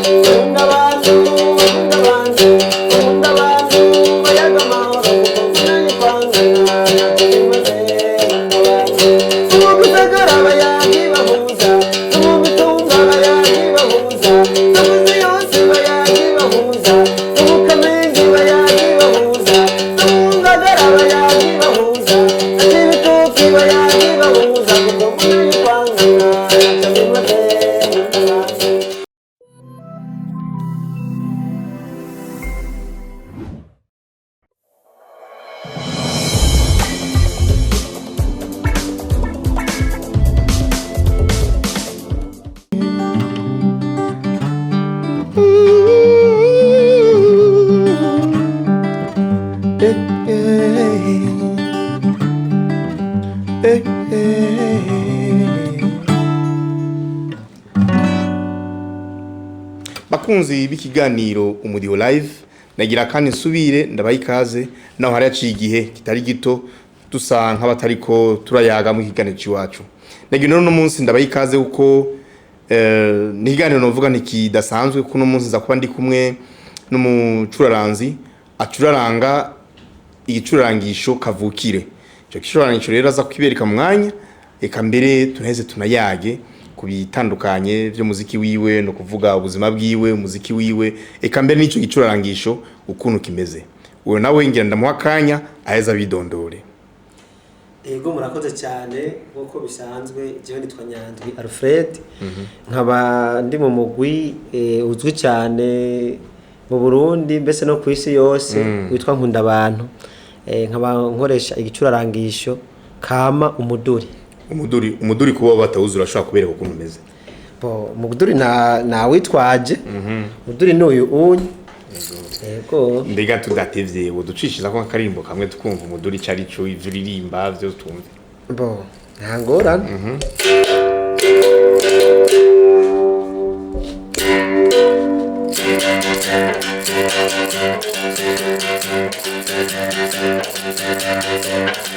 Nkunda abantu, nkunda abantu, nkunda abantu bayaga amahoro, kuko mbona kwangana ntacyo bimaze. Nkunda abantu no mu gisagara bayagi bahuza, no mu mitumba bayagi bahuza, no mu isi yose bayagi bahuza, no mu Kamenge bayagi bahuza, no mu Ngagara bayagi bahuza, na Cibitoke bayagi bahuza, kuko mbona kwangana ntacyo bimaze. Nkunda abantu. Bakunzi b'ikiganiro Umudiho Live, nagira kandi nsubire ndabaha ikaze, naho hari haciye igihe kitari gito dusa nk'abatariko turayaga mu kiganiro c'iwacu. Nagira none munsi ndabaha ikaze kuko ni ikiganiro novuga ntikidasanzwe, kuko uno munsi nza kuba ndi kumwe n'umucuraranzi acuraranga igicurarangisho kavukire. Ico gicurarangisho rero aza kukibereka mu mwanya, eka mbere tunaheze tunayage ku bitandukanye vy'umuziki wiwe, no kuvuga ubuzima bwiwe, umuziki wiwe, eka mbere n'ico gicurarangisho ukuntu kimeze. Uwo nawe ngira ndamuha akanya aheza abidondore. Ego, murakoze cyane. Nk'uko bisanzwe, jewe nitwa Nyandwi Alfred, nkaba ndi mu mugwi uzwi cyane mu Burundi, mbese no ku isi yose, witwa Nkunda Abantu. Nkaba nkoresha igicurarangisho kama umuduri. Umuduri, umuduri kuba batawuzi, urashobora kubereka ukuntu umeze? Bo, umuduri na nawitwaje, umuduri ni uyu unyi, yego. Mbega tudatevye, woducishiriza ko akaririmbo kamwe tukumva umuduri ico ari co, ivyo uririmba vyose twumve? Bo, nta ngorane.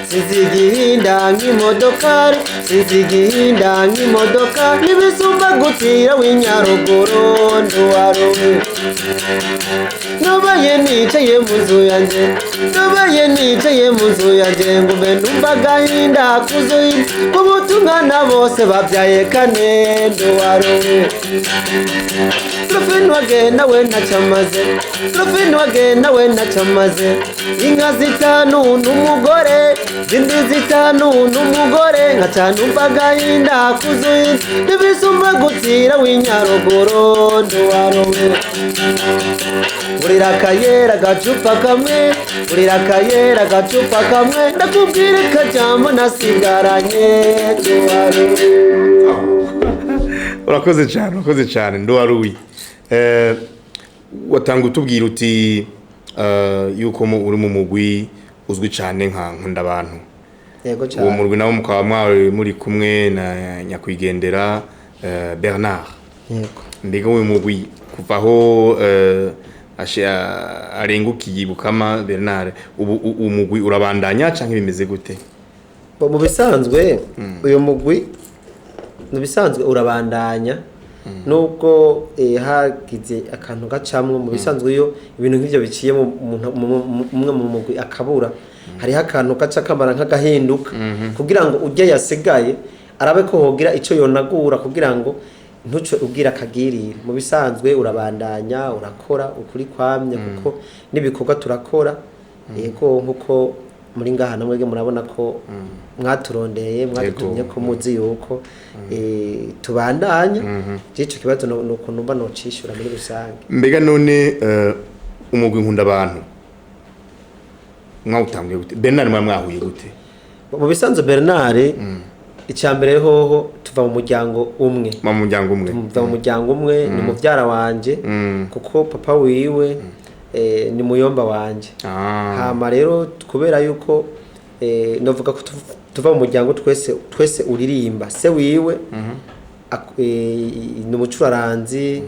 Sizigihinda nk'imodokari, sizigihinda nk'imodoka, n'ibisumba gutira w'inyaruguru nduwaruwe. Nabaye nicaye mu nzu yanjye, nabaye nicaye mu nzu yanjye, ngo mbe numva agahinda kuzuye, kubutumwa bose babyaye kane nduwaruwe. Trofin wagenda we ntacamaze, Trofin wagenda we ntacamaze, inka zitanu n'umugore, zindi zitanu n'umugore, nkaca numva agahinda kuzuye, n'ibisumba gutira w'inyaruguru nduwaruwe. Burira akayera agacupa kamwe, burira akayera agacupa kamwe, ndakubwira akajambo nasigaranye nduwaruwe. Urakoze cyane, urakoze cyane nduwaruwi. Watanga utubwira uti yuko uri mu mugwi uzwi cyane nka Nkunda Abantu. Yego. Uwo Cyane. murwi nawo mukaba mwari muri kumwe na nyakwigendera Bernard. Yego. Mbega uwo mugwi kuva aho arengukiye Bukama Bernard, ubu umugwi urabandanya canke bimeze gute? Bo, mu bisanzwe uyu mugwi mu bisanzwe urabandanya, nubwo hagize akantu gacamwo. Mu bisanzwe iyo ibintu nk'ivyo biciye umwe mu mugwi akabura, hariho akantu gaca kamara nk'agahinduka kugira ngo urya yasigaye arabe ko hogira ico yonagura kugira ngo ntuce ubwira akagirire. Mu bisanzwe urabandanya, urakora ukuri kwamye, kuko n'ibikorwa turakora, yego, nkuko muri ngaha namwebwe murabona ko mwaturondeye, mwadutumye ko muzi yuko tubandanya. Ico kibazo ni ukuntu mba nocishura muri rusange. Mbega none umugwi Nkunda Abantu mwawutanguye gute? Bernard mwa mwahuye gute? Mu bisanzwe Bernard, icya mbere hoho tuva mu muryango umwe. Mu muryango umwe. Tuva mu muryango umwe, ni muvyara wanje, kuko papa wiwe ni muyomba wanje. Hama rero kubera yuko novuga ko tuva mu muryango twese twese uririmba, se wiwe Ni umucuraranzi,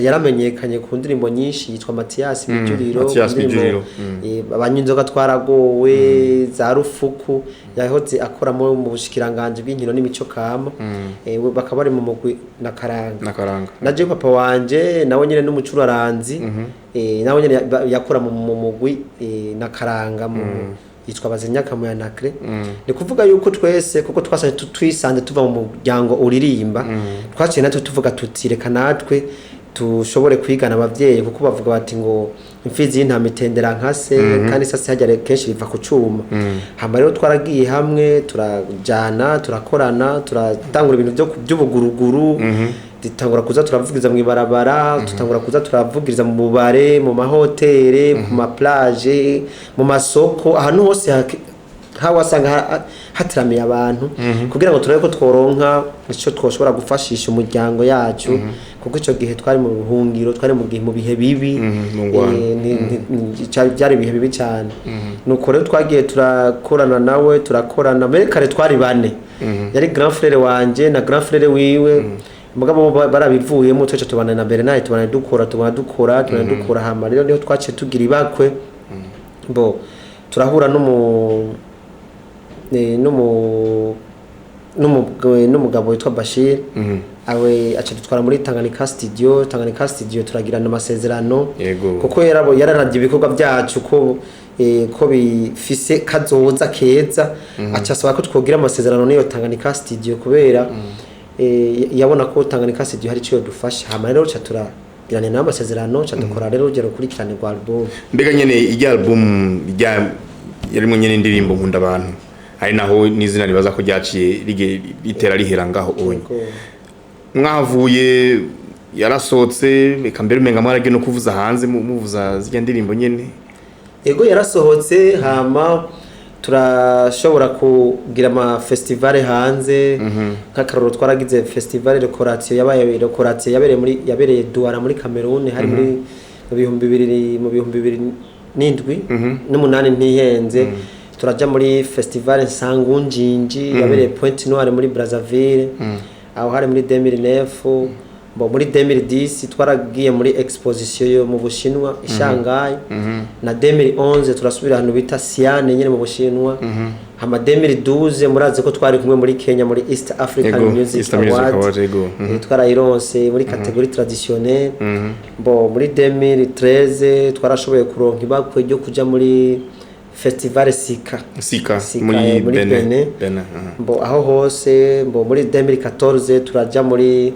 yaramenyekanye ku ndirimbo nyinshi, yitwa Mathias Bijuriro. Mathias Ku ndirimbo, Bijuriro. Abanywa inzoga twaragowe, za rufuku. Yahoze akoramo mu bushikiranganji bw'inkino n'imico kama. We bakaba bari mu mugwi na Karanga. Nakaranga. Na je papa wanje nawe nyene n'umucuraranzi, nawe nyene yakora mu mugwi na Karanga, mu yitwa Bazinyakamuya Nacre. Ni kuvuga yuko twese kuko twasanze twisanze tuva mu muryango uririmba, twaciye natwe tuvuga tuti reka natwe tushobore kwigana abavyeyi, kuko bavuga bati ngo imfizi y'intama itendera nka se, kandi isase hajya kenshi riva ku cuma. Hama rero twaragiye hamwe, turajana, turakorana, turatangura ibintu by'ubuguruguru, dutangura kuza turavugiriza mu ibarabara, dutangura kuza turavugiriza mu bubare, mu mahoteli, ku ma plage, mu masoko, ahantu hose wasanga hateramiye abantu, kugira ngo turabe ko tworonka icyo twoshobora gufashisha umuryango yacu, kuko icyo gihe twari mu buhungiro, twari mu gihe mu bihe bibi. Mu ngwano. Byari ibihe bibi cyane. Nuko rero twagiye turakorana nawe, turakorana mbere kare twari bane, yari grand frère wanje na grand frère wiwe, mugabo bo barabivuyemo, twese tubana na Bernard, tubana dukora, tubana dukora, tubana dukora. Hama rero niho twaciye tugira ibakwe, bo turahura n'umugabo witwa Bashir, awe aca dutwara muri Tanganyika Studio. Tanganyika Studio turagirana amasezerano, kuko yararavye ibikorwa byacu ko bifise kazoza keza, aca asaba ko twogira amasezerano n'iyo Tanganyika Studio, kubera yabona ko Tanganyika Studio hari ico yodufasha. Hama rero ca turagirana nawe amasezerano, ca dukora rero urugero rukurikirane rwa album. Mbega nyene irya album rya yarimo nyene indirimbo Nkunda Abantu, ari naho n'izina ribaza ko ryaciye ritera rihera ngaho onye mwahavuye, yarasohotse, reka mbere umenga mwaragiye no kuvuza hanze, muvuza zirya ndirimbo nyene? Ego, yarasohotse, hama turashobora kugira ama festival hanze. Nk'akarorero, twaragize festival Decoration, yabaye Decoration yabereye muri, yabereye Douala muri Cameroon, hari muri mu 2000, mu 2007 n'umunani ntihenze. Turaja muri festival Nsangunjinji yabereye Pointe Noire muri Brazzaville, aho hari muri 2009. Bo muri 2010 twaragiye muri exposition yo mu Bushinwa i Shanghai, na 2011 turasubira ahantu bita Xi'an nyene mu Bushinwa. Hama 2012 murazi ko twari kumwe muri Kenya muri East African Music East Music Award. Award, yego. Twarayironse muri catégorie traditionnelle. Bo muri 2013 twarashoboye kuronka ibakwe ryo kuja muri festival Sika. Sika. Sika, muri muri Benin. Benin. Benin, aha. Mbo aho hose, mbo muri 2014 turaja muri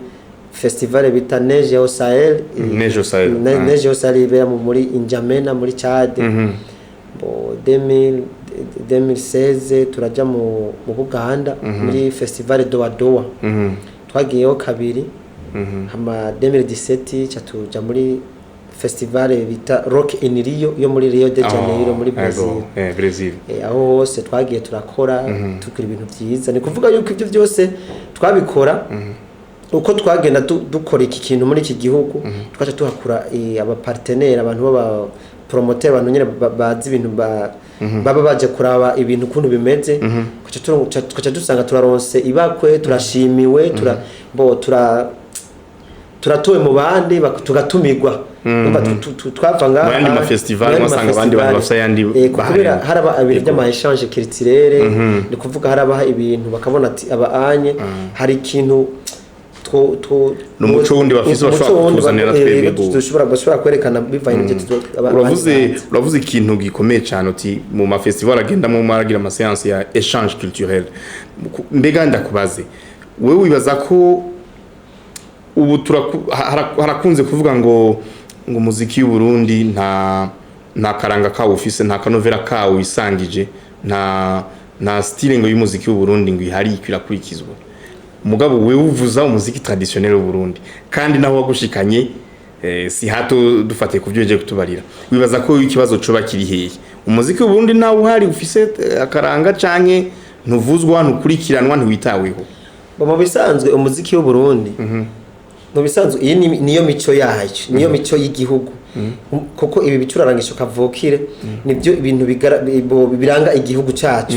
festival bita Neige au Sahel. Neige au Sahel, ah. Neige au Sahel ibera muri N'Djamena muri Chad. Mbo 2000 2016 turaja mu Buganda muri festival Doa Doa. Twagiyeho kabiri. Hama 2017 ca tuja muri festival bita Rock in Rio yo muri Rio de Janeiro muri Brazil. Yego, Brazil. Aho hose twagiye turakora, tugira ibintu byiza. Ni kuvuga yuko ibyo byose twabikora uko twagenda dukora iki kintu muri iki gihugu, twaca tuhakura aba partenaire, abantu b'aba promoteur, abantu nyine bazi ibintu, baba baje kuraba ibintu ukuntu bimeze. Tugaca dusanga turaronse ibakwe, turashimiwe, tura bo tura turatowe mu bandi, tugatumirwa. Urumva twava ngaha Mu yandi ma festival, mu yandi wasanga abandi bantu ma festival. bafise ayandi Kubera bahari. haraba ibintu by'ama échange culturel, ni kuvuga harabaha ibintu bakabona ati aba anye hari ikintu two two Ni umuco wundi bafise umuco bashobora wundi kutuzanira twebwe dushobora, bashobora kwerekana bivanye n'ibyo Uravuze abandi bazi. Uravuze ikintu gikomeye cyane, uti mu ma festival agendamo mwaragira ama séance ya échange culturel. Mbega ndakubaze, wewe wibaza ko ubu harakunze kuvuga ngo umuziki w'u Burundi nta karanga kawo ufise, nta kanovera kawo wisangije, nta style ngo y'umuziki w'u Burundi ngo ihari ikwirakurikizwa. Mugabo wewe uvuza umuziki traditionnel w'u Burundi, kandi naho wagushikanye si hato dufatiye ku byo ugiye kutubarira. Wibaza ko ikibazo coba kiri hehe? Umuziki w'u Burundi nawe uhari ufise akaranga, canke ntuvuzwa, ntukurikiranwa, ntiwitaweho? Bo mu bisanzwe umuziki w'u Burundi Mu bisanzwe iyi niyo mico yayo, niyo mico y'igihugu, kuko ibi bicurarangisho kavukire nibyo ibintu biranga igihugu cyacu.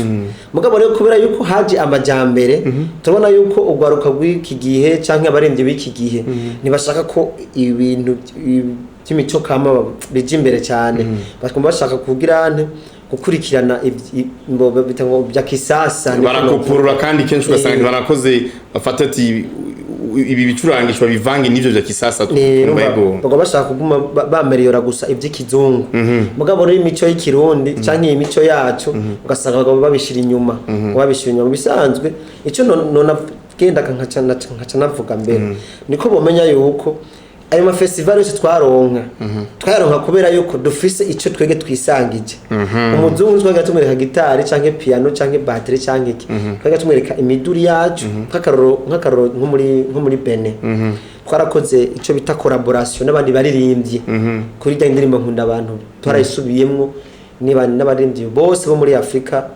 Mugabo rero kubera yuko haje amajambere, turabona yuko urwaruka rw'iki gihe canke abaremvyi b'iki gihe ntibashaka ko ibintu by'imico kama bija imbere cyane. Bakumva bashaka kugira nte gukurikirana bita ngo bya kisasa, niko Barakoporora, kandi kenshi ugasanga ntibanakoze, bafata ati ibi bicurangisho bivange n'ivyo vya kisasa. Twumva yego. Bagomba bashaka kuguma bameriyora gusa iby'ikizungu. Mugabo rero imico y'ikirundi canke iyi mico yacu ugasanga bagomba babishira inyuma, babishira inyuma. Mu bisanzwe icyo nona genda nkaca navuga mbere niko bomenya yuko ayo mafestival yose twaronka, twayaronka kubera yuko dufise icyo twege twisangije. Umuzungu twaga tumwereka gitari canke piano canke batterie canke iki, twaga tumwereka imiduri yacu. Nk'akarorero nko muri Benin twarakoze icyo bita collaboration n'abandi baririmbyi kuri rya ndirimbo Nkunda Abantu, twarayisubiyemwo niba n'abaririmbyi bose bo muri Afrika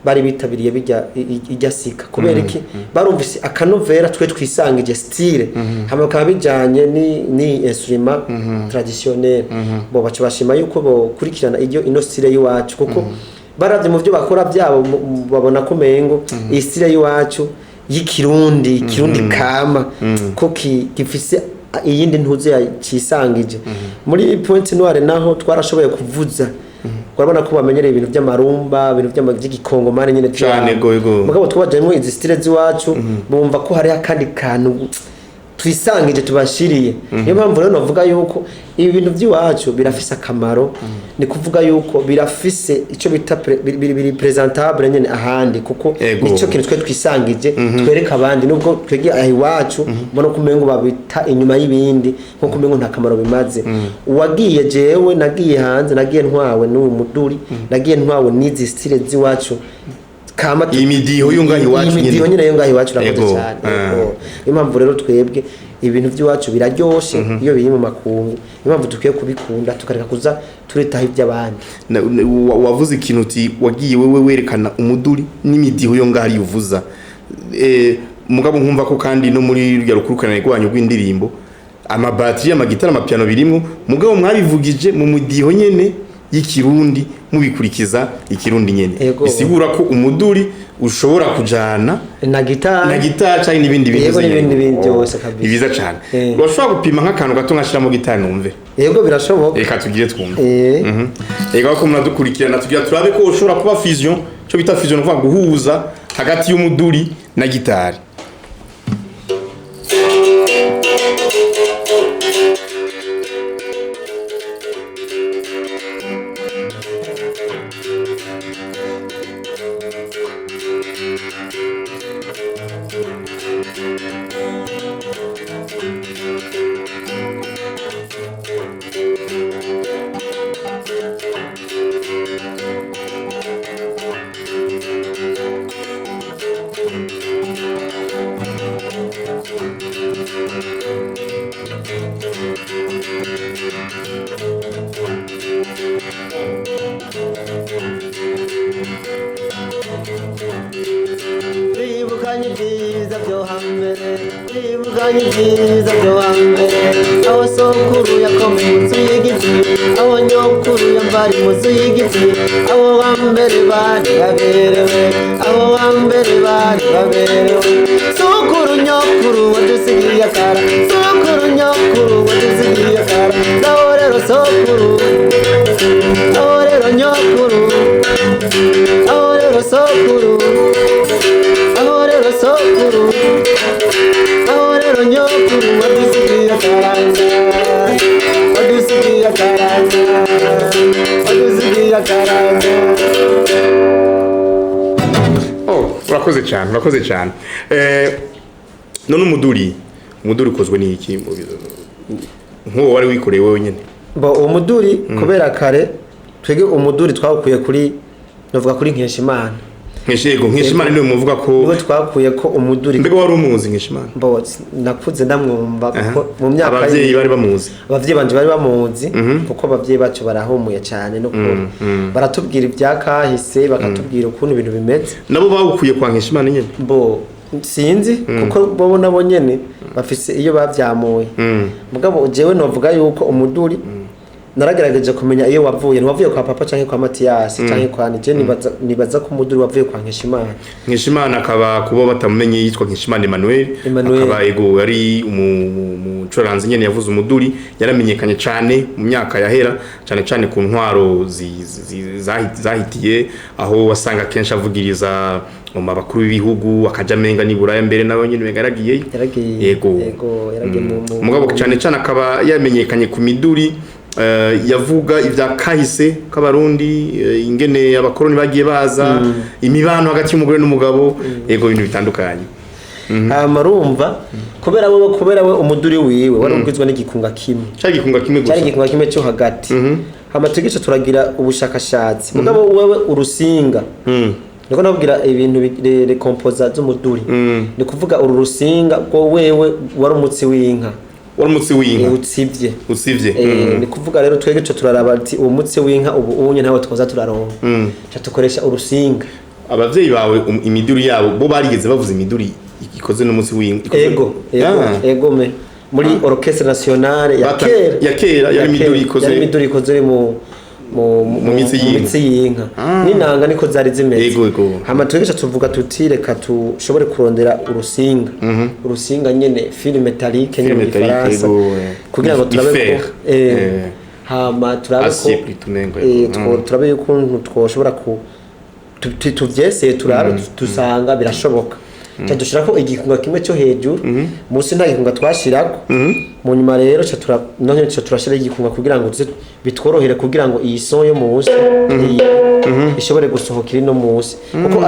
bari bitabiriye bijya ijya sika. Kubera iki? Barumvise akanovera twe twisangije, style, hama bakaba bijanye ni instrument traditionnel. Bo baca bashima yuko bokurikirana iryo ino style y'iwacu, kuko baravye mu byo bakora byabo babona ko mengo iyi style y'iwacu y'ikirundi, kirundi kama ko gifise iyindi ntuze cisangije. Muri Pointe Noire naho twarashoboye kuvuza, urabona ko bamenyereye ibintu by'amarumba, ibintu by'igikongomani nyine Cane, byabo. go. Mugabo twabajyemo izi style z'iwacu, bumva ko hariho akandi kantu twisangije tubashiriye. Niyo mpamvu rero navuga yuko ibi bintu by'iwacu birafise akamaro, ni kuvuga yuko birafise icyo bita biri presentable nyene ahandi, kuko nicyo kintu twe twisangije twereka abandi. Nubwo twege aha iwacu mbona ko umengo babita inyuma y'ibindi, nko kumengo nta kamaro bimaze. Uwagiye, jewe nagiye hanze, nagiye ntwawe n'uwo muduri, nagiye ntwawe n'izi style z'iwacu kama. Iyi midiho yo ngaha iwacu Iyi midiho nyene. nyene yo ngaha iwacu, urakoze cyane. Yego. Niyo mpamvu rero twebwe ibintu by'iwacu biraryoshe iyo biri mu makungu. Niyo mpamvu dukwiye kubikunda, tukareka kuza turitaho iby'abandi. Wavuze ikintu uti wagiye wewe werekana umuduri n'imidiho yo ngaho ariyo uvuza. Mugabo nkumva ko kandi no muri rurya rukurikirane rwanyu rw'indirimbo amabatiri, amagitari, amapiano birimwo, mugabo mwabivugije mu mudiho nyene y'ikirundi, mubikurikiza ikirundi nyene. Bisigura ko umuduri ushobora kujana na gitari, na gitari canke n'ibindi bintu Yego, nyene. n'ibindi bintu byose kabisa. Ni byiza cane. Urashobora gupima nk'akantu gato nkashiramo gitari numve? Yego, birashoboka. Reka tugire twumve. Ega ko muradukurikirana, tugira turabe ko ushobora kuba fusion, cyo bita fusion, kuvuga guhuza hagati y'umuduri na gitari. Twibukanye ibyiza byo hambere, twibukanye ibyiza byo hambere, aho sokuru yakoma inzu y'igiti, aho nyokuru yambara impuzu y'igiti, aho hambere bari baberewe, aho hambere bari baberewe. Sokuru nyokuru wadusigiye akara, sokuru nyokuru wadusigiye akara, aho rero sokuru, aho rero nyokuru, aho rero sokuru, aho rero sokuru, aho rero nyokuru wadusigiye akaranga, wadusigiye akaranga, wadusigiye akaranga. Oh, urakoze cyane, urakoze cyane. None umuduri ukozwe n'iki? Nk'uwo wari wikoreye wowe nyene? Bo, uwo muduri, kubera kare twege umuduri twawukuye kuri, navuga kuri Nkeshimana. Nkeshego, Nkeshimana niwe muvuga ko Niwe twakuye ko umuduri. Mbega wari umuzi Nkeshimana? Bo, nakuze ndamwumva, kuko mu myaka Abavyeyi bari bamuzi? Abavyeyi banje bari bamuzi, kuko abavyeyi bacu barahumuye cyane no baratubwira ibyakahise, bakatubwira ukuntu ibintu bimeze. Nabo bawukuye kwa Nkeshimana nyene? Bo. Sinzi, kuko bo nabo nyene bafise iyo bavyamuye. Mugabo jewe novuga yuko umuduri naragerageje kumenya iyo wavuye, ntiwavuye kwa papa canke kwa Matiyasi canke kwa nije. Nibaza ko umuduri wavuye kwa Nkeshimana. Nkeshimana akaba, kuba batamumenye, yitwa Nkeshimana Emmanuel. Emmanuel. Akaba ego yari umucuranzi nyene yavuze umuduri, yaramenyekanye cane mu myaka yahera, cane cane ku ntwaro zahitiye, aho wasanga kenshi avugiriza mu bakuru b'ibihugu, akaja amenga ni Buraya mbere nawe nyene umenga yaragiyeyo. Yaragiye. Yego. Yego, yaragiye Mugabo cane cane akaba yamenyekanye ku miduri yavuga ibya kahise k'Abarundi, ingene abakoroni bagiye baza, imibano hagati y'umugore n'umugabo, yego, ibintu bitandukanye. Hama urumva, kubera we umuduri wiwe wari ugizwe n'igikunga kimwe. Cari igikunga kimwe Cyari gusa. igikunga kimwe cyo hagati. Hama tugice turagira ubushakashatsi, mugabo wewe urusinga, niko nabwira ibintu rekompoza z'umuduri, ni kuvuga uru rusinga rwo wewe wari umutsi w'inka. Wari umutsi w'inka. Utsivye. Usivye. Ni kuvuga rero twebwe ico turaraba ati uwo mutsi w'inka ubu unye ntawe twoza turaronka, ca tukoresha urusinga. Abavyeyi bawe imiduri yabo bo barigeze bavuza imiduri ikoze n'umutsi w'inka Ego. Ah. Ego me muri orchestre nationale ya kera. Ya kera yari imiduri ikoze Yari imiduri ikoze mu Mu mitsi y'inka. Mitsi y'inka n'inanga niko zari zimeze. Ego. Hama twebwe tuvuga tuti reka tushobore kurondera urusinga nyene, fil métallique nyene Fil mu métallique, gifaransa, ego, kugira ngo ni turabe fer. ko hama turabe ko Acier plutôt umengo, turabe yukuntu twoshobora ku tuvyeseye, turabe, dusanga birashoboka. Ca dushirako igikunga kimwe cyo hejuru, munsi nta gikunga twashirako. Mu nyuma rero ca none ca turashira igikunga kugira ngo tuze bitworohere, kugira ngo iyi son yo munsi iyi ishobore gusohoka iri no munsi, kuko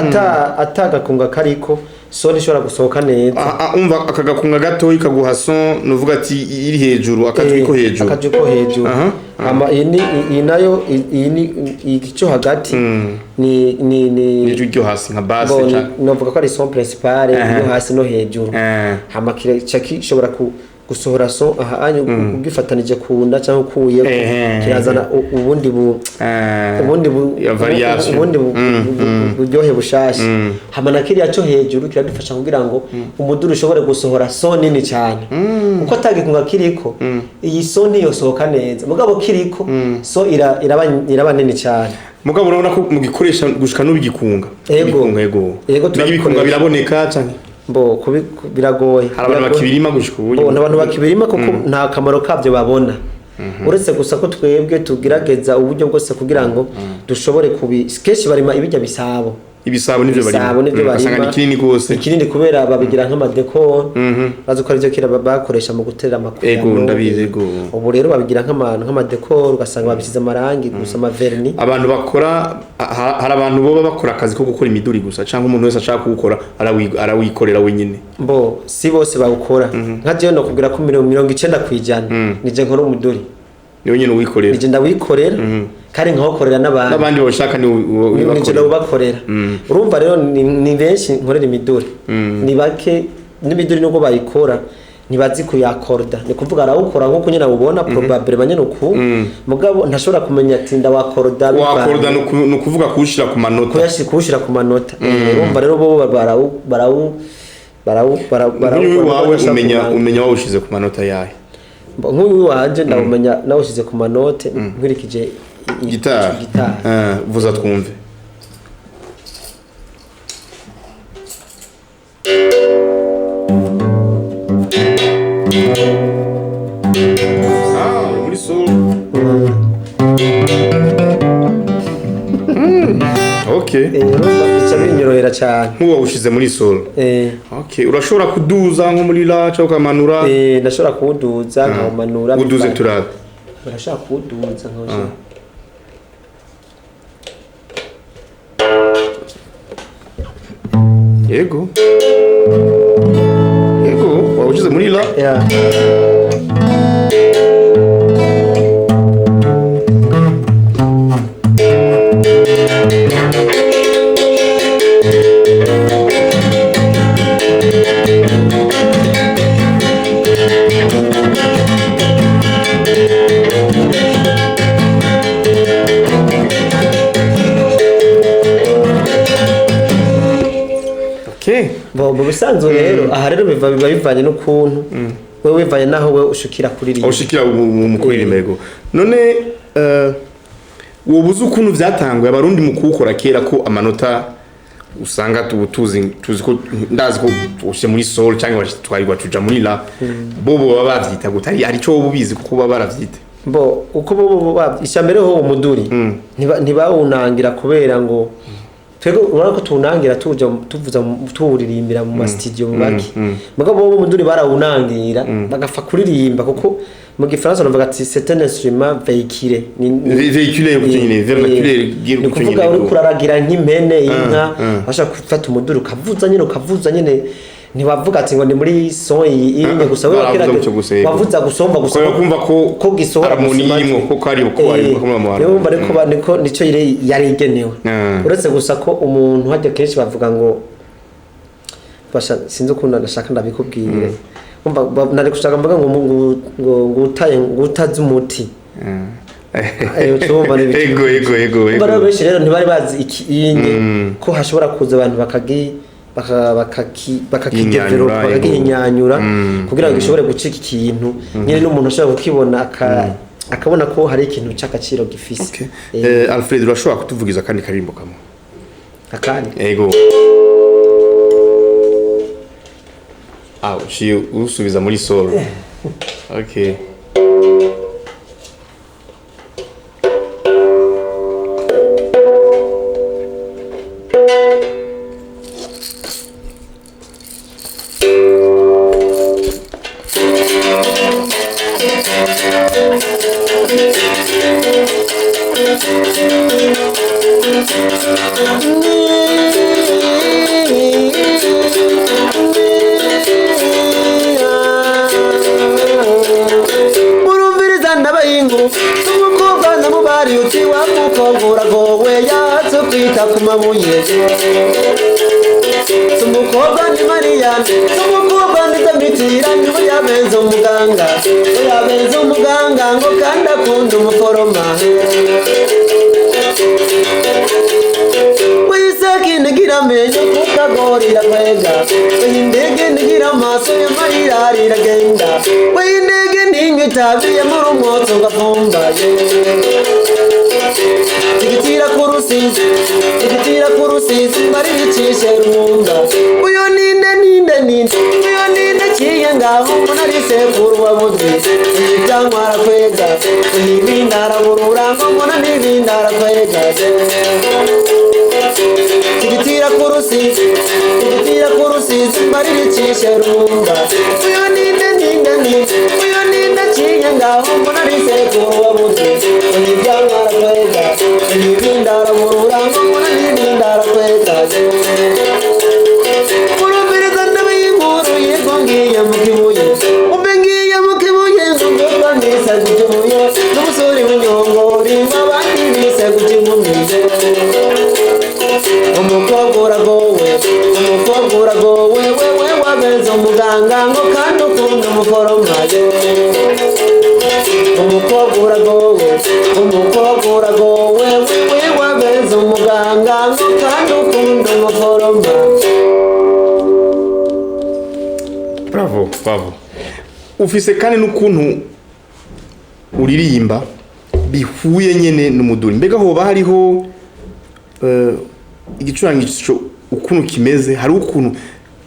ata gakunga kariko son ishobora gusohoka neza. Ah, ah, umva, aka gakunga gatoyi kaguha son, nuvuga ati iri hejuru, akajwi ko hejuru. Akajwi ko hejuru. Hama iyi ni iyi nayo, iyi ni iki cyo hagati ni N'ijwi ryo hasi nka basse. Bo, novuga ko ari son principale yo hasi no hejuru. Hama ca gishobora gusohora son aha anyu ugifatanije ku nda cyangwa ukuye, kirazana ubundi bu ubundi bu Ya variation. Ubundi buryohe bushasha. Hama na kiriya cyo hejuru kiradufasha kugira ngo umuduri ushobore gusohora son nini cyane, kuko atagikunga kiriko iyi son ntiyosohoka neza, mugabo kiriko son iraba nini cyane. Mugabo urabona ko mugikoresha gushika n'ubu igikunga. Ego. Ibikunga, ego. Ego, Mbega ibikunga turabikoresha. biraboneka canke? Bo biragoye. Hari abantu Biragoye. bakibirima gushika ubu? Bo, abantu bakibirima kuko nta kamaro kabyo babona, uretse gusa ko twebwe tugerageza uburyo bwose kugira ngo dushobore kubi kenshi barima ibijya bisabo. Ibisabo nivyo barima. Ibisabo nivyo Ugasanga barima. ni kinini gose. Ni kinini kubera babigira nk'amadekoro, bazi ko arivyo kera bakoresha mu gutera amakuyano. Ego, ndabizi, ego. Ubu rero babigira nk'amadekoro, ugasanga babisize amarangi gusa, amaverni. Abantu bakora hari abantu boba bakora akazi ko gukora imiduri gusa, cyangwa umuntu wese ashaka kuwukora arawikorera wenyine? Bo si bose bawukora. Nka jewe nokubwira ko 90% nije nkora umuduri. Ni wenyine uwikorera? Nije ndawikorera kandi nkawukorera n'abandi. N'abandi bawushaka ni Nije ubakorera? ndawubakorera. Urumva rero ni benshi nkorera imiduri, ni bake. N'imiduri nubwo bayikora ntibazi kuyakorda. Ni kuvuga arawukora nk'uko nyine awubona, probable banyene uku, mugabo ntashobora kumenya ati ndawakorda Wakorda ni ukuvuga kuwushira ku manota. Kuwushyira ku manota. Urumva rero bo barawu barawu barawu barawu Nk'uyu wawe badashobora umenya kumenya. Umenya wawushize ku manota yahe? Nk'uyu wanje ndawumenya nawushyize ku manote nkurikije Gitari. Gitari. Ah, vuza twumve. Ah, uri muri sol. Okay. Urumva bica binyorohera cyane. Nk'uwo wawushize muri sol. Okay, urashobora kuduza nko muri la cyangwa ukamanura? Ndashobora kuwuduza nkawumanura. Uduze turabe. Ndashobora kuwuduza nkawushyira. Yego. Yego, wawushize muri la. Yeah. Okay. Bo mu Bisanzwe rero, aha rero biba bivanye n'ukuntu wewe, bivanye n'aho wewe ushikira kuririmba. Ushikira mu kuririmba, yego. None wowe uzi ukuntu vyatanguye Abarundi mu kuwukora kera, ko amanota usanga tuzi ko, ndazi ko ushe muri sol cyangwa twarirwa tuja muri la, bo baba bavyita gute? Hari ico wowe ubizi kuko baba baravyita? Bo uko bo icya mbere ho umuduri ntibawunangira kubera ngo twebwe urabona ko tuwunangira, tuja tuvuza, tuwuririmbira mu ma studio mu baki. Mugabo bo umuduri barawunangira bagapfa kuririmba, kuko mu Gifaransa bavuga ati "c'est un instrument véhiculé". Véhiculé gutyo nyine, vernaculaire. Ni ukuvuga uriko uraragira nk'impene, inka, washaka gufata umuduri ukavuza nyine, ukavuza nyine. Ntibavuga ati ngo ni muri son iyi inye gusa, we Baravuza gutyo gusa, yego. Wavuza gusa, wumva gusa Kubera kumva ko ko gisohora harmonie gusa irimwo, ko ari ko ari ko mu niyo wumva ariko niko nico yari igenewe. Uretse gusa ko umuntu hajya kenshi bavuga ngo basha, sinzi ukuntu nashaka ndabikubwire. Umva, nari gushaka mvuga ngo utaye, ngo utazi umuti. Ucumva ni ibiki. Ego. Umva rero, benshi rero ntibari bazi iki inye ko hashobora kuza abantu bakagi baka- bakaki bakakidevelopa, Inyanyura, ego. bakagihinyanyura kugira ngo gishobore gucika ikintu nyine n'umuntu ashobora kukibona akabona ko hari ikintu cy'agaciro gifise. Okay. Alfred, urashobora kutuvugiza kandi karimbo kamwe? Akandi? Ego. Ah, uciye usubiza muri sol. Okay. Murumviriza ndabayingu, umukobwa ndamubari uti wa mukobwa uragowe, yatse kwita ku mabuye. Umukobwa ni Mariya, umukobwa ni Domitira, niwe yabenze umuganga, we yabenze umuganga ngo kandi akunda umuforoma. Wiseki ntigira amenyo kukagorira kwega, weyindege ntigira amaso y'amarira riragenda, weyindege ntinywa itabi yamura umwotsi ugafumba. Tigitira ku Rusizi, tigitira ku Rusizi, mbaribicishe rumunda. Uyo ninde, ninde, ninde uyo ninde ciye ngaho mbona ari sekuru wa Buzwi? Ibyanywa arakwega, ibindi araburura, ngo mbona n'ibindi arakwega. Tigitira ku Rusizi, tigitira ku Rusizi, mbaribicishe rumunda. Uyo ninde, ninde, ninde uyo ninde ciye ngaho mbona ari sekuru wa Buzwi? Ibyanywa arakwega, ibindi araburura, ngo mbona n'ibindi arakwega. Murumviriza ndebe y'inkuru yego, ngiye mu Kibuye, umbe ngiye mu Kibuye, ngomba nise ku Kibuye n'umusore w'inyongori, abandi bise ku Kigumi. Umukobwa uragowe, umukobwa uragowe, wewe wabenze umuganga ngo kandi ukunda umuforoma. Umukobwa uragowe, umukobwa uragowe, wewe wabenze umuganga ngo kandi ukunda umuforoma. Bravo, bravo. Ufise kandi n'ukuntu uririmba bihuye nyene n'umuduri. Mbega hoba hariho igicurangisho ukuntu kimeze, hari ukuntu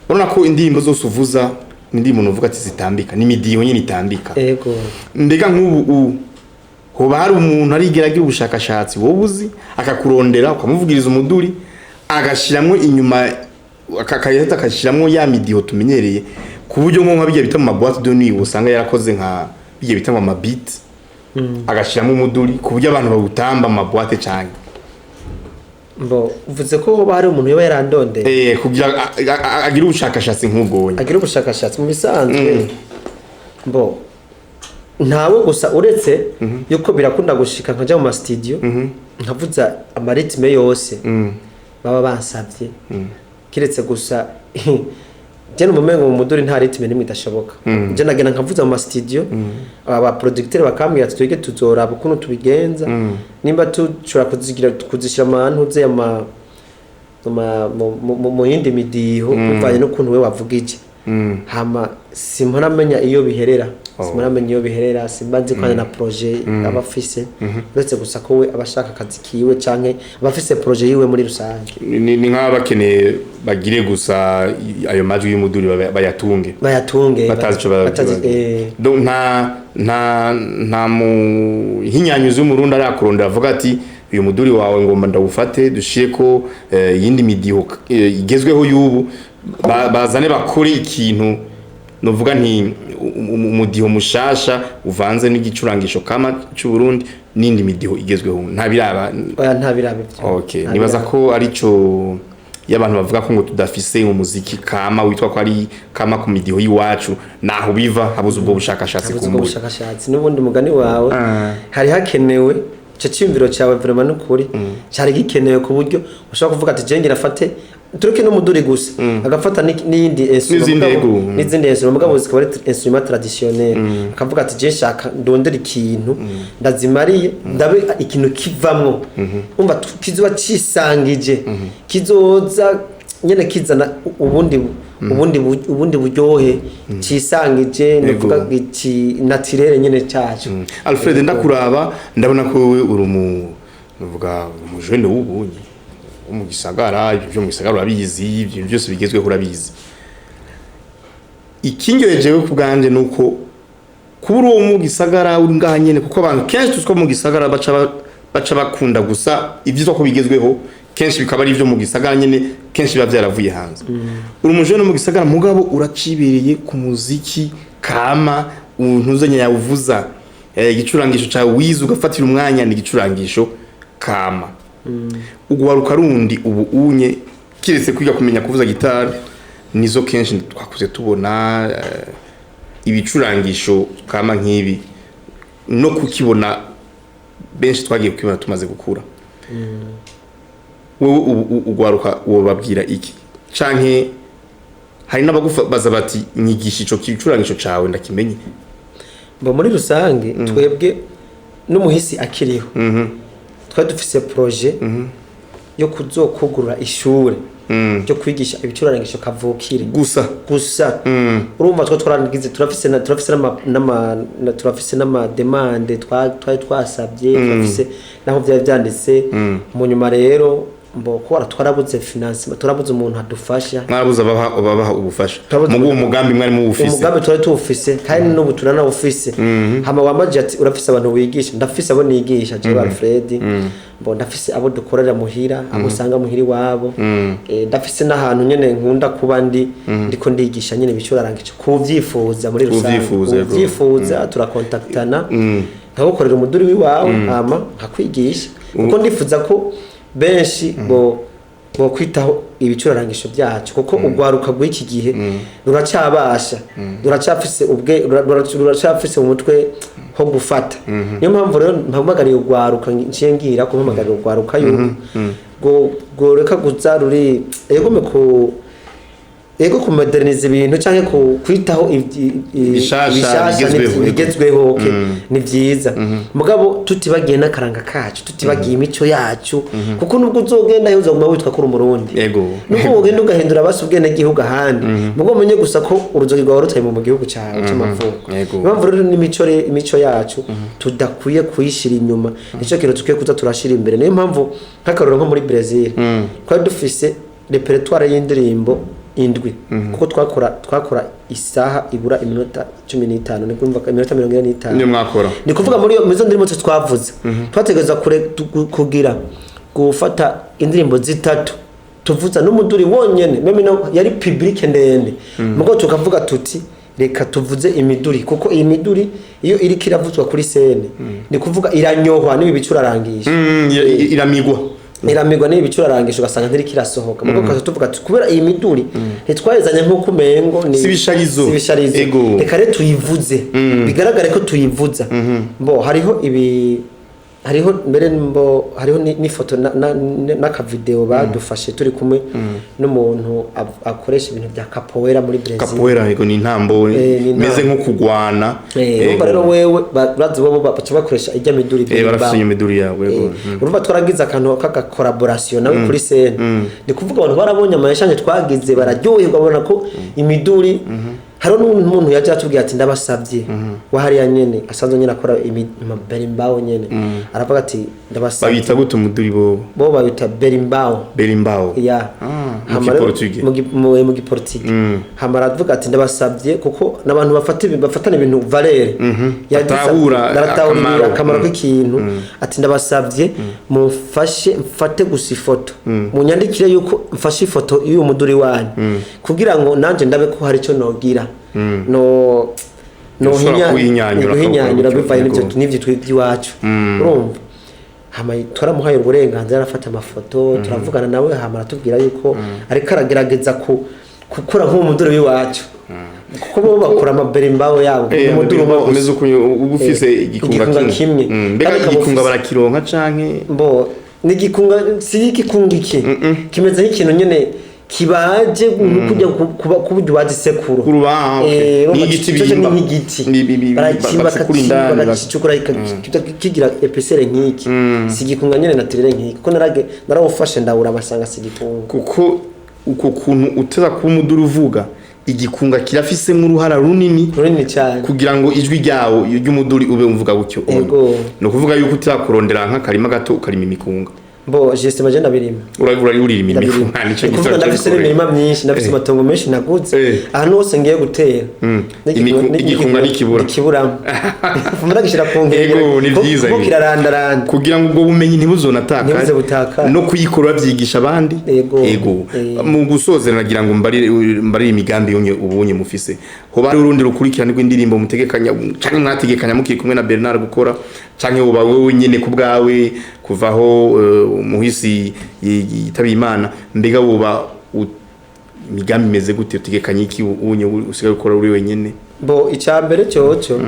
urabona ko indirimbo zose uvuza ni indirimbo uvuga ati zitambika, ni imidiho nyene itambika. Ego. Mbega nk'ubu hoba hari umuntu arigera agira ubushakashatsi wowe uzi, akakurondera ukamuvugiriza umuduri, agashiramwo inyuma, akahita agashiramwo ya midiho tumenyereye, ku buryo nko nka bijya bita mu ma boîte de nuit usanga yarakoze nka bijya bita mu ma beat, agashiramwo umuduri ku buryo abantu bawutamba mu ma boîte cyane? Mbo uvuze ko hoba hari umuntu yoba yarandondeye? Kugira agire ubushakashatsi nk'ubwo nyine. Agira ubushakashatsi, mu bisanzwe mbo ntawe, gusa uretse yuko birakunda gushika nkaja mu ma studio nkavuza ama rythme yose baba bansavye, kiretse gusa je numva umengo mu muduri nta rythme nimwe idashoboka. Je nagenda nkavuza mu ma studio, aba producteur bakambwira ati twege tuzoraba ukuntu tubigenza, nimba tushobora kuzigira, kuzishira mu hantu ze ama mu yindi midiho bivanye n'ukuntu we wavugije. Hama simpora menya iyo biherera, simpora menya iyo biherera, simba nzi ko hari na projet aba afise, uretse gusa ko we aba ashaka akazi kiwe canke aba afise projet yiwe muri rusange. Ni nk'aba bakeneye bagire gusa ayo majwi y'umuduri bayatunge. Bayatunge. Batazi ico batazi, Donc nta muhinyanyuzi w'umurundi arakurondera avuga ati: "Uyu muduri wawe ngomba ndawufate, dushire ko iyindi midiho igezweho y'ubu, bazane bakore ikintu novuga nti umudiho mushasha uvanze n'igicurangisho kama c'u Burundi n'indi midiho igezweho." Nta biraba? Oya, nta biraba ivyo. Okay. Nta Nibaza biraba. ko arico iyo abantu bavuga ko ngo tudafise umuziki kama witwa ko ari kama ku midiho y'iwacu, naho biva, habuze ubwo bushakashatsi. Habuze ubwo Kumbura bushakashatsi n'ubundi mugani wawe, hari hakenewe ico ciyumviro cawe. Vraiment, n'ukuri cari gikenewe, ku buryo ushobora kuvuga ati: "Je ngira afate tureke n'umuduri gusa", agafata n'iyindi instrument. N'izindi. Mugabo- Ego. N'izindi instrument, mugabo zikaba ari instrument traditionnel, akavuga ati: "Je nshaka ndondera ikintu ndazimariye, ndabe ikintu kivamwo, umva kizoba cisangije, kizoza nyene kizana ubundi buryohe, cisangije, nuvuga iki naturel nyene cacu." Alfred, ndakuraba ndabona ko wewe uri umu nuvuga umujene w'ubunye wo mu gisagara. Ibyo byo mu gisagara urabizi, ibintu byose bigezweho urabizi. Ikinyoye jewe ku bwanje nuko kuba uri uwo mu gisagara, uri ngaha nyene, kuko abantu kenshi tuzi ko mu gisagara baca bakunda gusa ivyitwa ko bigezweho, kenshi bikaba ari ivyo mu gisagara nyene, kenshi biba vyaravuye hanze. Uri umujene mu gisagara, mugabo uracibereye ku muziki kama untuzenya yawuvuza, igicurangisho cawe wize ugafatira umwanya ni igicurangisho kama. Ugwaruka rundi ubu unye kiretse kwiga kumenya kuvuza gitari, nizo kenshi twakuze tubona ibicurangisho kama nk'ibi no kukibona, benshi twagiye kukibona tumaze gukura. Wowe ubu ugwaruka wobabwira iki? Canke hari n'abagubaza bati: "Nyigisha ico kicurangisho cawe ndakimenye"? Mbo muri rusange, twebwe n'umuhisi akiriho twari dufise projet yo kuzokugurura ishure ryo kwigisha ibicurangisho kavukire. Gusa? Gusa. Urumva twe twaragize, turafise turafise n'ama demande twari twasabye, turafise naho byari byanditse. Mu nyuma rero mbo ko twarabuze financement, turabuze umuntu adufasha. Mwarabuze ababaha ubufasha? Turabuze. Mugu uwo mugambi mwari muwufise? Umugambi twari tuwufise, kandi n'ubu turanawufise. Hama wambaje ati: "Urafise abantu wigisha?" Ndafise abo nigisha jewe Alfred. Mbo ndafise abo dukorera muhira, abo usanga muhira iwabo. Ndafise n'ahantu nyene nkunda kuba ndi ndiko ndigisha nyene ibicurarangisho kuvyifuza muri rusange. Kuvyifuza, yego. Kuvyifuza, turakontaktana, nkagukorera umuduri w'iwawe, hama nkakwigisha, kuko ndifuza ko benshi bo kwitaho ibicurarangisho byacu, kuko ugwaruka rw'iki gihe ruracyabasha, ruracyafise ubwe, ruracyafise mu mutwe ho gufata. Niyo mpamvu rero mpamagariye ugwaruka, nciye ngira ko mpamagarira ugwaruka yuko rworeka kuza ruri egome ku ego kumoderniza ibintu canke kwitaho Bishasha, bishasha. Bigezweho. Bigezweho, okay, ni vyiza, mugabo tutibagiye n'akaranga kacu, tutibagiye imico yacu, kuko nubwo uzogenda yo uzoguma witwa ko uri umurundi. Nubwo wogenda ugahindura basi ubwenegihugu ahandi, mugabo umenye gusa ko uruzogi rwawe rutari mu gihugu cyawe c'amavuko. Impamvu rero n'imico imico yacu tudakwiye kuyishira inyuma, nicyo kintu tukwiye kuza turashira imbere. Niyo mpamvu nk'akarorero nko muri Brazil twari dufise répertoire y'indirimbo indwi, kuko twakora isaha ibura iminota 15, ni kumva iminota 45. Niyo mwakora? Ni kuvuga muri izo ndirimbo zose twavuze, twategereza kugira gufata indirimbo zitatu tuvuza n'umuduri wonyene, même no yari public ndende, mugo tukavuga tuti: "Reka tuvuze imiduri", kuko iyi miduri iyo iriko iravuzwa kuri scène, ni kuvuga iranyohwa n'ibi bicurarangisha. Iramigwa. Iramigwa n'ibi bicurarangisha, ugasanga ntiriko irasohoka. Mugo tukaza tuvuga tuti: "Kubera iyi miduri ntitwayizanye nk'uko umengo ni Si ibisharizo. Si ibisharizo. Ego. Reka rero tuyivuze, bigaragare ko tuyivuza." Bo hariho ibi Hariho mbere mbo hariho n'ifoto n'akavideo badufashe turi kumwe n'umuntu akoresha ibintu bya capoeira muri Brazil. Capoeira, yego, ni intambo. Ni intambo. Imeze nko kugwana. Urumva rero wewe bazi bo baca bakoresha ijya miduri. Barafise iyo miduri yabo, yego. Urumva twaragize akantu k'aka collaboration nawe kuri scène. Ni kuvuga abantu barabonye ama échanges twagize, bararyoherwa, babona ko imiduri. Hariho n'umuntu yaje atubwira ati: "Ndabasabye," wa hariya nyene asanzwe nyene akora berimbau nyene, aravuga ati: "Ndabasabye." Babita gute umuduri bo? Bo babita berimbau. Berimbau. Ya. Ah, mu Hama rero- Giportugais. Mu Giportugais. Hama aravuga ati: "Ndabasabye," kuko n'abantu bafata bafatana ibintu valeur. Batahura Baratahura akamaro. akamaro k'ikintu. Ati: "Ndabasabye mumfashe mfate gusa ifoto, munyandikire yuko mfashe ifoto y'uyu muduri wanyu, kugira ngo nanje ndabe ko hari icyo nogira no Ushobora kuhinyanyura, guhinyanyura akawukora bivaye gutyo. n'ivyo tw'iwacu." Urumva, hama twaramuhaye uburenganzira, arafata amafoto, turavugana nawe, hama aratubwira yuko ariko aragerageza ku gukora nk'uwo muduri w'iwacu, kuko bo bakora amaberimbau yabo n'umuduri umwe gusa. Umeze ukuntu uba ufise igikunga igikunga kimwe. Mbega Kandi ukaba igikunga ufise- barakironka canke? Mbo ni igikunga, si igikunga iki, kimeze nk'ikintu nyene kibaje kujya kuba kuburyo ubaza isekuru. Kuruba, ah, okay. Urumva Ni igiti ico ni bimba. nk'igiti. Barakimba, basekura indani, bakacicukura, kigira épaisseur nk'iki. Si igikunga nyene naturel nk'iki, kuko narawufashe ndawura, basanga si igikunga. Kuko uko kuntu uteza kuba umuduri uvuga, igikunga kirafisemo uruhara runini. Runini cyane. Kugira ngo ijwi ryawo ry'umuduri ube umvuga gutyo. Ego. Ni ukuvuga yuko utakurondera nk'akarima gato ukarima imikunga. Bo justement je ndabirima. Urarima Ndabirima. imikunga, nico Ni kuvuga gituma ndafise cyo n'imirima myinshi, ndafise amatongo menshi naguze. Ahantu hose ngiye gutera Igikunga ntikibura. Ntikiburamo, muragishira ku nkengero. Ego, ni vyiza kuko ibi. kirarandaranda. Kugira ngo ubwo bumenyi ntibuzonataka. Ntibuze butakare. No kuyikora bavyigisha abandi. Ego. Ego. Mu gusozera, nagira ngo mbarire imigambi yonye ubunye mufise. Hoba hari urundi rukurikirane rw'indirimbo mutegekanya canke mwategekanya mukiri kumwe na Bernard gukora, canke uba wewe nyene ku bwawe kuvaho umuhisi yitabiye Imana? Mbega woba imigambi imeze gute? Utegekanya iki ubunye usigaye ukora uri wenyene? Bo icya mbere cyoco,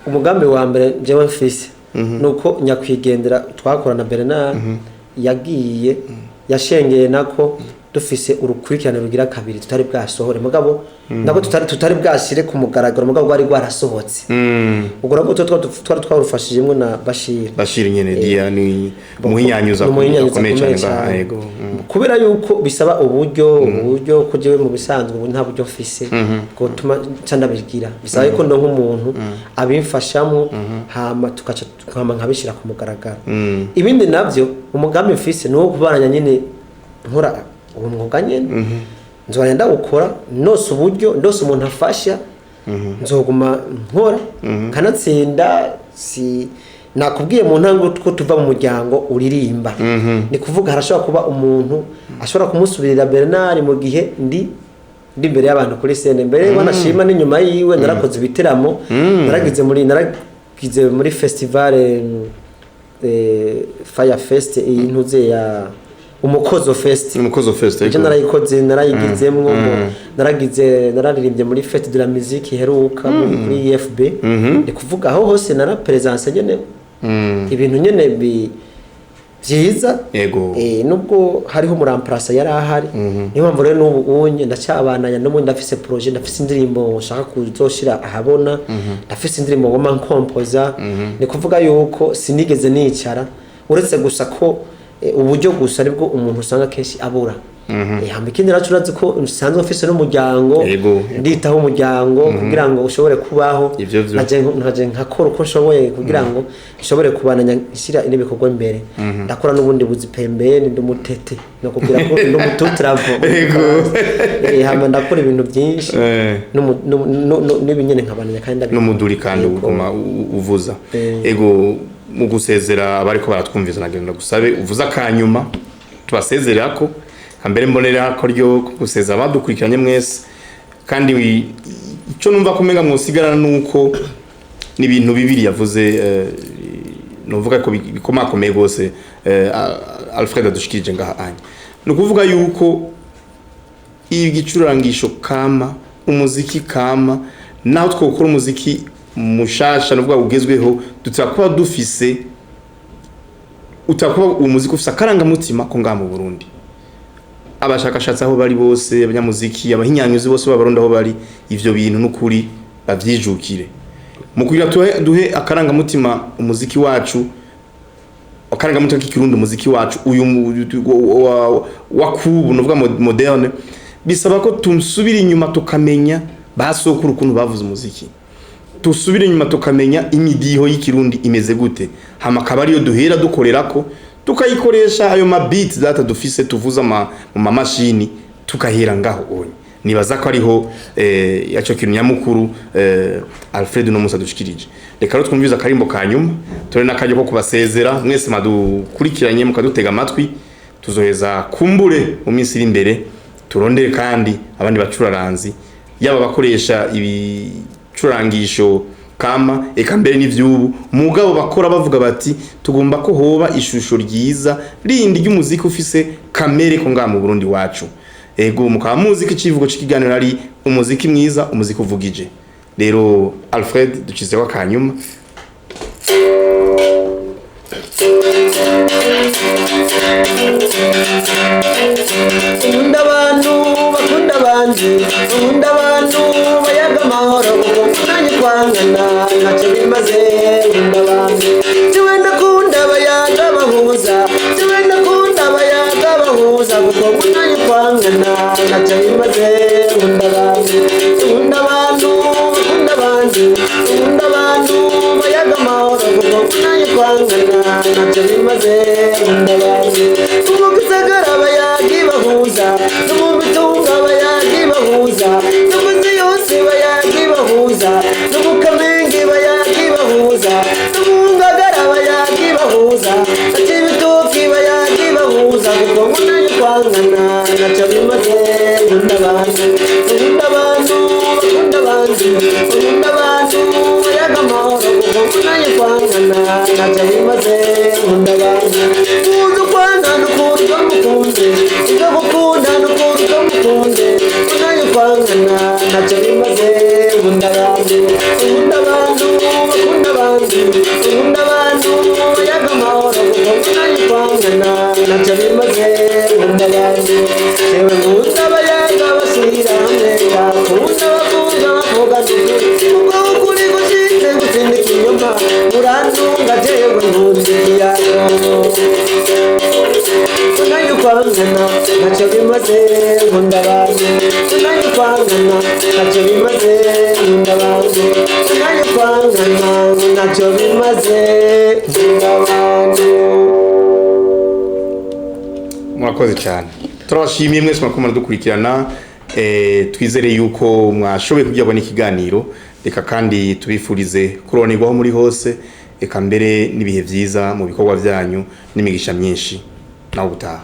umugambi wa mbere njyewe mfise nuko nyakwigendera twakorana Bernard yagiye yashengeye nako dufise urukurikirane rugira kabiri tutari bwasohore, mugabo nako tutari bwashire ku mugaragaro, mugabo rwari rwarasohotse. Ubwo nabwo twari twarufashijemwo na Bashir. Bashir nyene dia ni muhinyanyuza Ni umuhinyanyuza akomeye cyane akomeye ngaha. cyane. Ego. Kubera yuko bisaba uburyo ko jewe mu bisanzwe ubu nta buryo mfise bwotuma nca ndabigira, bisaba yuko ndonka umuntu abimfashamo, hama tugaca hama nkabishira ku mugaragaro. Ibindi navyo, umugambi mfise ni uwo kubaranya nyene nkora uwo mwuga nyene, nzobanya ndawukora nose uburyo, ndose umuntu afasha, nzoguma nkora kanatsinda. Si nakubwiye mu ntango ko tuva mu muryango uririmba? Ni kuvuga harashobora kuba umuntu ashobora kumusubirira Bernard mu gihe ndi imbere y'abantu kuri scène. Mbere wanashima n'inyuma yiwe narakoze ibiteramo, naragize muri festival Fire Fest, iyi ntuze ya Umukozo Fest. Umukozo Fest. Ivyo Ego. narayikoze, narayigizemwo, naragize, nararirimbye muri Fête de la Musique iheruka kuri IFB. Ni kuvuga aho hose nara présence nyene, ibintu nyene vyiza. Ego. Nubwo hariho umu remplaçant yari ahari. Niyo mpamvu rero n'ubu unye ndacyabananya n'ubundi, ndafise projet, ndafise indirimbo nshaka kuzoshira ahabona, ndafise indirimbo ngoma nkompoza. Ni kuvuga yuko sinigeze nicara, uretse gusa ko uburyo gusa aribwo umuntu usanga kenshi abura. Hama ikindi naco, urazi ko nsanzwe mfise n'umuryango. Yego, yego. Nditaho umuryango kugira ngo ushobore kubaho. Ivyo vyo. Nkaje nkakora uko nshoboye kugira ngo nshobore kubananya nshyira n'ibikorwa imbere. Ndakora n'ubundi buzi pembeni, ndi umutete, no kubwira ko ndi umututravo. Yego. Hama ndakora ibintu byinshi n'ibinyene nkabananya kandi ndabikora. N'umuduri kandi. Yego. Uguma uvuza. Ego, mu gusezera abariko baratwumviza, nagenda gusabe uvuza akanyuma tubasezerera ko hambere mbonera ko ryo gusezera abadukurikiranye mwese. Kandi ico numva kumenga mwosigarana nuko ni ibintu bibiri yavuze, nuvuga ko bikomakomeye gose, Alfred adushikirije ngaha anya. Ni ukuvuga yuko igicurangisho kama, umuziki kama, naho twokora umuziki mushasha nuvuga ugezweho, dutira kuba dufise Utakuba uwo muziki ufise akarangamutima ko ngaha mu Burundi. Abashakashatsi aho bari bose, abanyamuziki, abahinyanyuzi bose b'Abarundi aho bari, ivyo bintu n'ukuri bavyijukire mu kugira duhe akarangamutima umuziki wacu, akarangamutima k'ikirundi, umuziki wacu uyu wa kubu, nuvuga moderne. Bisaba ko tusubira inyuma tukamenya basokuru ukuntu bavuze umuziki, tusubire inyuma tukamenya imidiho y'ikirundi imeze gute, hama akaba ariyo duhera dukorerako, tukayikoresha ayo ma beats data dufise tuvuza mu mamashini, tukahera ngaho onye. Nibaza ko ariho yaco kintu nyamukuru Alfred no Musa dushikirije. Reka rero twumvize akarimbo ka nyuma, tore n'akaryo ko kubasezera mwese madukurikiranye mukadutega amatwi. Tuzoheza kumbure mu minsi iri imbere turondere kandi abandi bacuraranzi, yaba bakoresha ibicurangisho kama, eka mbere n'ivyubu, mugabo bakora bavuga bati tugomba ko hoba ishusho ryiza rindi ry'umuziki ufise kamere ko ngaha mu Burundi wacu. Ego, mukaba muzi ko icivugo c'ikiganiro ari umuziki mwiza, umuziki uvugije. Rero Alfred, ducizeho akanyuma. Nkunda abantu bakunda abandi, nkunda abantu bayaga amahoro, kuko nanjye kwangana ntacyo bimaze. Nkunda abantu, jewe ndakunda abayaga bahuza, jewe ndakunda abayaga bahuza, kuko nanjye kwangana ntacyo bimaze. Nkunda abantu, nkunda abantu bakunda abandi, nkunda abantu bayaga amahoro, kuko nanjye kwangana ntacyo bimaze. Nkunda abantu mu gisagara abayagi bahuza, no mu mitungo abayagi bahuza, no mu nzu yose bayagi bahuza, no mu Kamenge bayagi bahuza, no mu Ngagara bayagi bahuza, na Cibitoki bayagi bahuza, kuko nanjye kwangana ntacyo bimaze. Nkunda abantu, nkunda abantu bakunda abandi, nkunda abantu bayaga amahoro, kuko nanjye kwangana ntacyo bimaze. Nkunda abantu, nkunda ukwangana ukuntu mukunze, ibyo gukunda n'ukuntu mukunze, nanjye kwangana ntacyo bimaze. Nkunda abantu, nkunda abantu bakunda abandi, nkunda abantu bayaga amahoro, kuko nanjye kwangana ntacyo bimaze. Nkunda abantu, jewe nkunda abayaga bashyira hamwe, bakunda bavuga bavuga ukuri, kuko ukuri gushinze gutsinda ikinyoma. Murantunga, jewe nkunda ikiyago, nanjye kwangana ntacyo bimaze. Nkunda abantu, nanjye kwangana ntacyo bimaze. Nkunda abantu, nanjye kwangana ntacyo bimaze. Nkunda abantu. Murakoze cyane, turabashimiye mwese mwakomara dukurikirana. Twizere yuko mwashoboye kugira n'ikiganiro. Reka kandi tubifurize kuronirwaho muri hose, eka mbere n'ibihe byiza mu bikorwa byanyu n'imigisha myinshi. Nawe ubutaha.